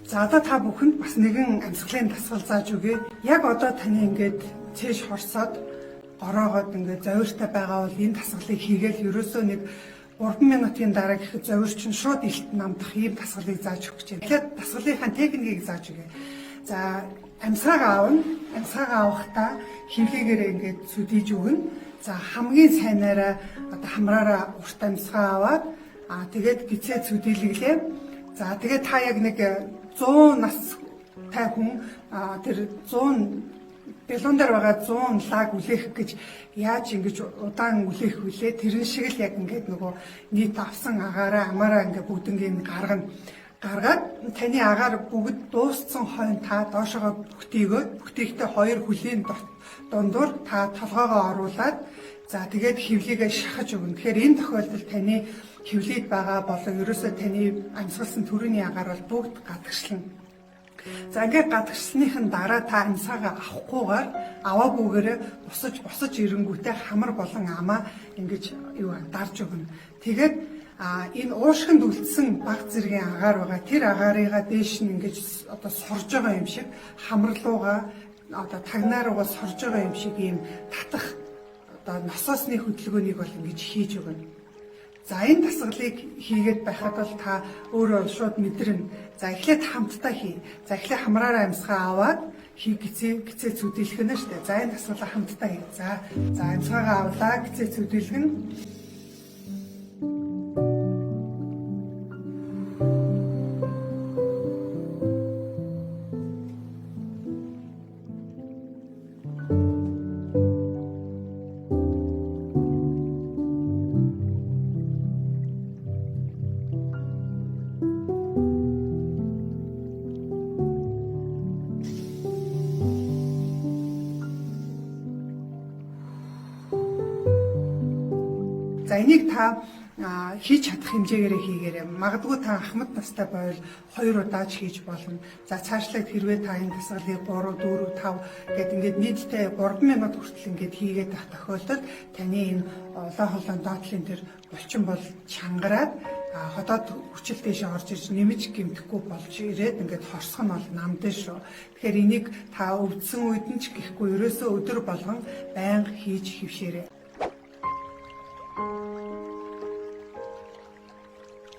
За одоо та бүхэнд бас нэгэн амьсгалын дасгал зааж өгье. Яг одоо таны ингээд цээш хорсоод гороогоод ингээд зовиртой байгаа бол энэ дасгалыг хийгээл ерөөсөө нэг 3 минутын дараа гэхэд зовир чинь шууд илт намдах ийм дасгалыг зааж өгч байна. Тэгэхээр дасгалынхаа техникийг зааж өгье. За амьсгаагаа авна. Амьсгаагаа авахдаа хөвлөгөөрөө ингээд сүдийж өгнө. За хамгийн сайнаараа одоо хамраараа урт амьсгаа аваад тэгээд гизээ зүдийлгэлээ. За тэгээд та яг нэг 100 настай хүн тэр 100 бялуун дээр байгаа 100 лаг үлээх гэж яаж ингэж удаан үлээх вүлээ, тэрэн шиг л яг ингээд нөгөө нийт авсан агаараа амаараа ингээд бүгднгийг гаргана. Гаргаад таны агаар бүгд дууссан хойно та доошогоо бүхтийгөөд бүхтийгтээ хоёр хүлийн дундуур та толгоогоо оруулаад за тэгээд хөвлийгээ шахаж өгнө. Тэгэхээр энэ тохиолдолд таны хөвлийд байгаа болон ерөөсөө таны амьсгалсан төрөний агаар бол бүгд гадагшлана. За ингээд гадагшлсныхын дараа та амьсаагаа авахгүйгээр аваагүйгээрээ босож ирэнгүүтээ хамар болон амаа ингэж юу дарж өгнө. Тэгээд энэ уушгинд үлдсэн баг зэргийн агаар байгаа. Тэр агаарыгаа дээш нь ингэж одоо сорж байгаа юм шиг хамарлууга одоо тагнаа руугаа сорж байгаа юм шиг ийм татах одоо насосны хөдөлгөөнийг бол ингэж хийж өгнө. За энэ дасгалыг хийгээд байхад бол та өөрөө шууд мэдэрнэ. За эхлээд хамтдаа хий. За эхлээд хамраараа амьсгаа аваад хий гизээ гизээ зүдэлэх нь шүү дээ. За энэ дасгалаа хамтдаа хий. За за амьсгаагаа авлаа, гизээ зүдэлгэн. За энийг та хийж чадах хэмжээгээрээ хийгээрэй. Магадгүй та ахмад настай байвал 2 удаа ч хийж болно. За цаашлаад хэрвээ та энэ дасгалыг 3, 4, 5 гэд ингээд нийтдээ 3 минут хүртэл ингээд хийгээд байх тохиолдолд таны энэ улаан холоон доотлын тэр булчин бол чангараад ходоод хүчил дээшээ орж ирж нэмж гэмтэхгүй болж ирээд ингээд хорсох нь бол намдэн шүү. Тэгэхээр энийг та өвдсөн үед нь ч гэхгүй ерөөсөө өдөр болгон байнга хийж хөвшөөрэй.